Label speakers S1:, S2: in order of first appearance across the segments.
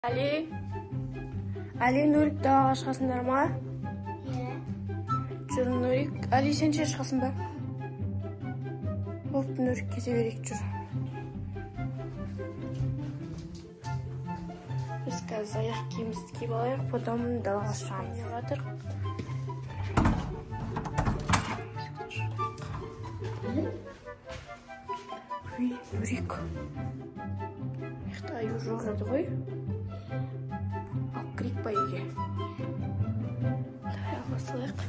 S1: Али, Али, Нурик, далаға шығасыңдар ма?
S2: Иә.
S1: Жүр, Нурик. Али, сен ше шығасың ба? Бопты, Нурик, кете берейік, жүр. Біз қазір аяқ киімімізді киіп алайық, потом далаға шығамыз. Жатыр. Үй, Нурик. Мына аю жоқ еді ғой. Алып кірейік па үйге? Давай ала салайық.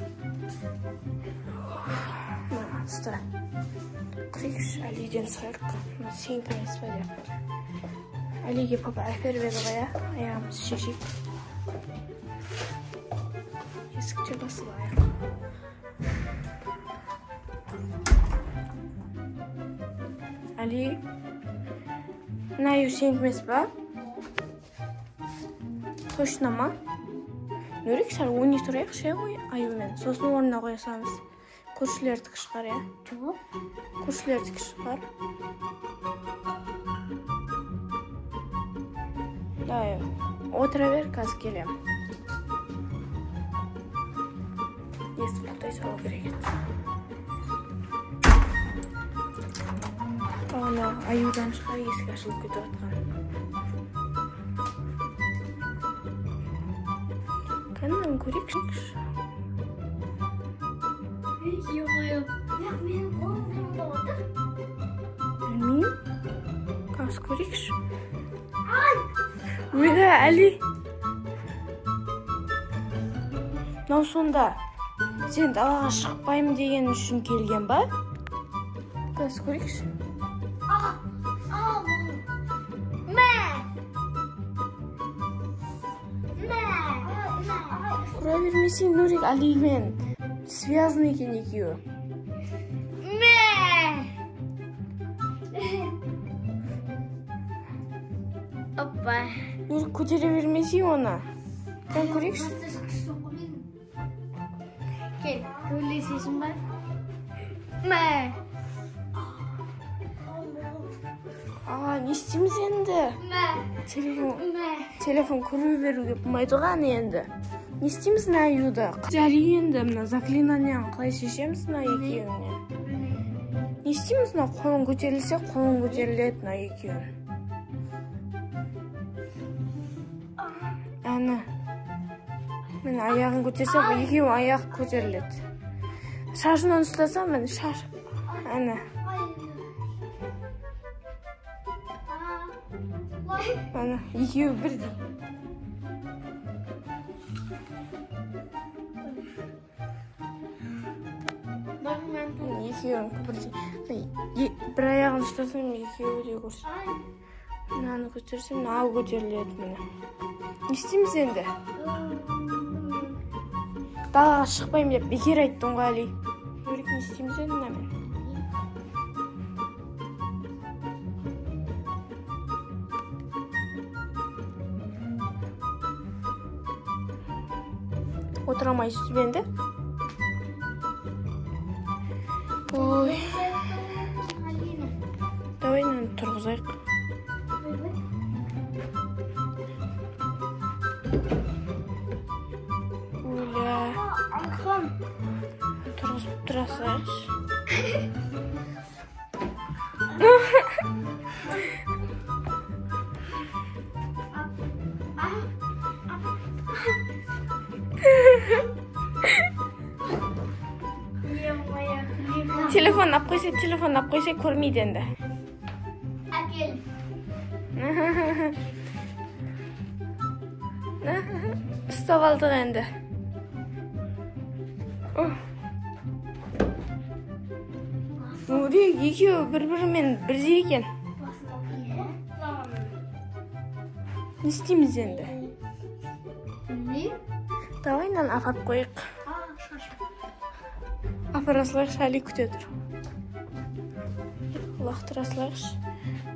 S1: Мына ұста. Кірейікші, Алиден сұрайық. Мына сенікі емес па деп. Алиге папа әперіп еді ғой, аяғымызды шешейік. Есікте басылайық. Али, мына аю сенікі емес па? Точно ма? Нурик, сәл ойнай тұрайықшы, иә, ой, аюмен. Сосын орнына қоя саламыз. Көршілердікі шығар, иә?
S2: Жоқ.
S1: Көршілердікі шығар. Давай, отыра бер, қазір келемін. Есік құлтай салу керек еді. Ана аюдан шығар, есік ашылып кетіп жатқан. Кәдімгі көрейікші.
S2: Ё-моё. Бірақ менің қолым қимылдап отыр.
S1: Білмеймін. Қазір көрейікші.
S2: Ай!
S1: Өлі, Әли. Мынау сонда сен далаға шықпаймын деген үшін келген ба? Қазір көрейікші. Ұра бермесең, Нурик, Алимен связан екен екеуі.
S2: Опа.
S1: Нурик, көтере бермесең оны. Кән көрейікші.
S2: Кел, төйлесесің ба? Мә.
S1: А, не істейміз енді?
S2: Мә.
S1: Телефон көре беруге болмайды ғой аны енді. Не істейміз мына аюды? Жари енді мына заклинанияны қалай шешеміз мына екеуіне? Не істейміз мына қолың көтерілсе, қолың көтеріледі мына екеуін. Әні. Міне аяғын көтерсе, екеуінің аяғы көтеріледі. Шашынан ұстаса, міне шаш. Әні. Әні, екеуі бірдей. Екеуін бірдей. Бір аяғын ұстасам, екеуі де көрсін. Мынаны көтерсем, мынау көтеріледі міне. Не істейміз енді? Далаға шықпаймын деп бекер айттың ғой, Али. Нурик, не істейміз енді мынамен? Отыра алмайсыз ба енді? Ой. Давай мынаны тұрғызайық. Оля. Тұрғызып тұра салайықшы. Телефон алып қойса, телефон алып қойса көрмейді енді.
S2: Әкел.
S1: Ұстап алдық енді. Нурик, екеуі бір-бірімен бірдей екен. Не істейміз енді? Давай мынаны апарып қояйық. Апара салайықшы, Али күте тұр. Лақтыра салайықшы,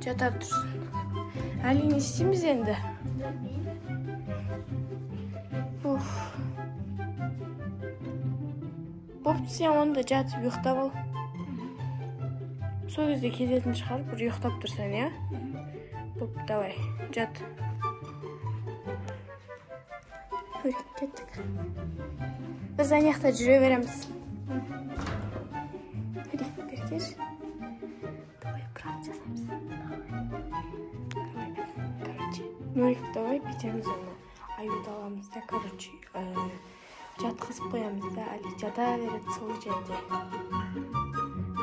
S1: жата тұрсын. Али, не істейміз енді? Уф. Бопты, сен онда жатып ұйықтап ал. Сол кезде кететін шығар, бір ұйықтап тұрсаң, иә? Бопты, давай, жат. Нурик, кеттік. Біз ана жақта жүре береміз. Нурик, бері келші. Давай пранк жасаймыз. Давай, короче, Нурик, давай бүйтеміз ана. Аюды аламыз да, короче, жатқызып қоямыз да, Али жата береді сол жерде.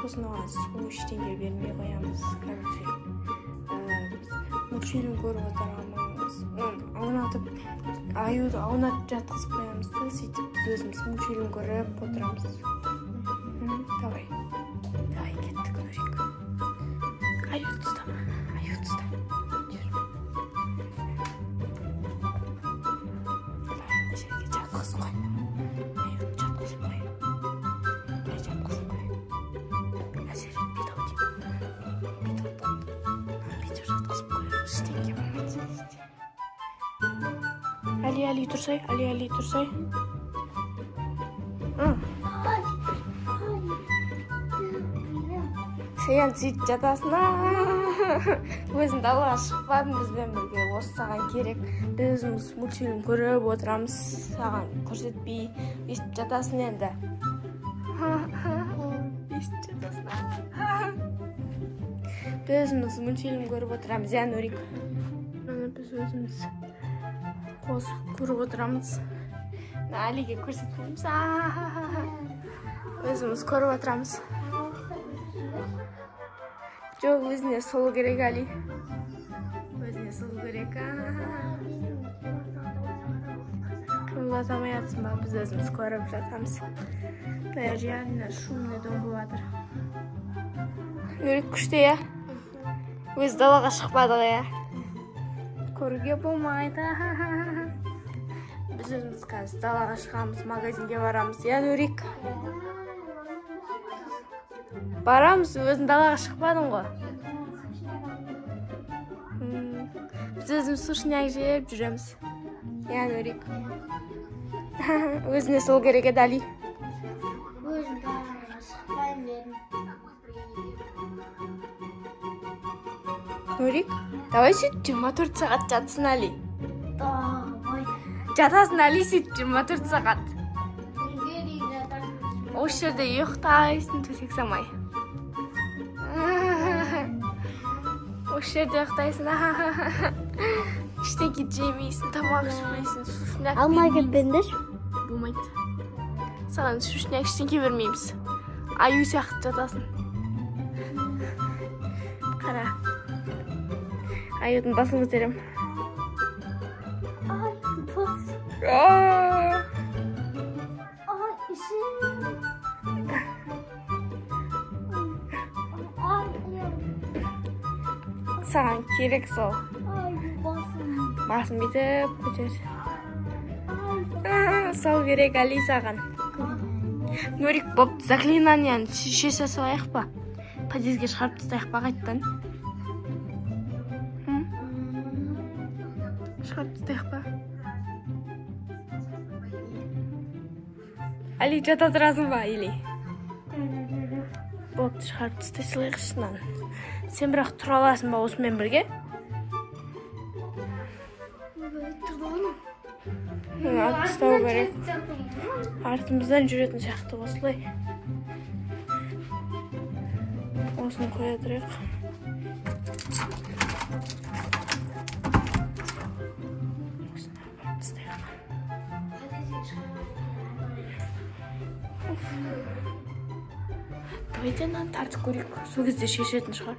S1: Сосын оған су ештеңе бермей қоямыз. Короче, біз мультфильм көріп отырамыз. Оны аунатып, аюды аунатып жатқызып қоямыз да, сөйтіп біз өзіміз мультфильм көріп отырамыз. Давай. Давай, кеттік, Нурик. Аюды ұстама, аюды ұстама. Жүр. Давай, мына жерге жатқызып қой. Аюды жатқызып қой. Былай жатқызып қой. Әсер етпейді ау деймін. Бүйтіп, бүйтіп жатқызып қой. Ештеңе болмайды сол кезде. Али, Али, тұрсай, Али, Али, тұрсай.
S2: Ай, ай.
S1: Сен сөйтіп жатасың. Өзің далаға шықпадың бізбен бірге. Осы саған керек. Біз өзіміз мультфильм көріп отырамыз. Саған көрсетпей өйстіп жатасың енді. Өйстіп жатасың. Біз өзіміз мультфильм көріп отырамыз, иә, Нурик? Міне біз өзіміз қосып көріп отырамыз. Мына Алиге көрсетпейміз. Өзіміз көріп отырамыз. Жоқ, өзіне сол керек, Али. Өзіне сол керек. Қимылдата алмай жатсың ба? Біз өзіміз көріп жатамыз. Мына реально шумный дом болып жатыр. Нурик күшті, иә? Өзі далаға шықпады ғой, иә? Көруге болмайды. Біз өзіміз қазір далаға шығамыз, магазинге барамыз, иә, Нурик? Барамыз, өзің далаға шықпадың ғой. Біз өзіміз сушняк жеп жүреміз. Иә, Нурик? Өзіне сол керек еді, Али.
S2: Өзім далаға шықпаймын дедім.
S1: Нурик, давай сөйтіп 24 сағат жатсын, Али.
S2: Давай.
S1: Жатасың, Али, сөйтіп 24 сағат.
S2: Күнге дейін жатамыз.
S1: Осы жерде ұйықтайсың, төсек салмай. Осы жерде ұйықтайсың. Ештеңе жемейсің, тамақ ішпейсің, сушняк
S2: Алма
S1: бермейміз.
S2: кетпеңдерші.
S1: Болмайды. Саған сушняк ештеңе бермейміз. Аю сияқты жатасың. Қара. Аюдың басын көтерем.
S2: Ай, бас. Ай, ішім. Ай,
S1: Саған керек сол.
S2: ай, басым.
S1: Басын бүйтіп көтер.
S2: Ай,
S1: Сол керек, Али, саған. Нурик, бопты, заклинанияны шеше салайық па? Подъездге шығарып тастайық па қайтадан? Шығарып тастайық па? Али, жата тұрасың ба, или? Бопты, шығарып тастай салайық шыннан. Сен бірақ тұра аласың ба осымен бірге? Алып тастау керек. Артымыздан жүретін сияқты осылай. Осыны қоя тұрайық. Осыны апарып тастайық. Давайте мынаны тартып көрейік. Сол кезде шешетін шығар.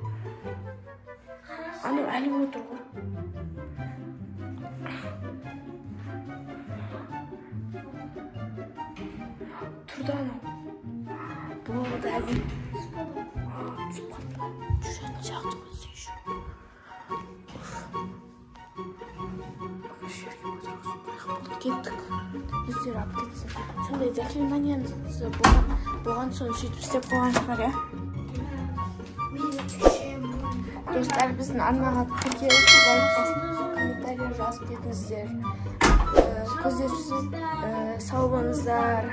S1: Анау әлі отыр ғой. Тұрды анау. Болды, Али. Түсіп қалды. Жүретін сияқты ғой еще. Жерге отырғызып қояйық. Болды, кеттік. Өздері алып кетсін. Сондай заклинанияны болған соң сөйтіп істеп қойған шығар, иә? Достар, біздің арнаға тіркеліп, лайк басып, комментарий жазып кетіңіздер. Көздеріңіз сау болыңыздар.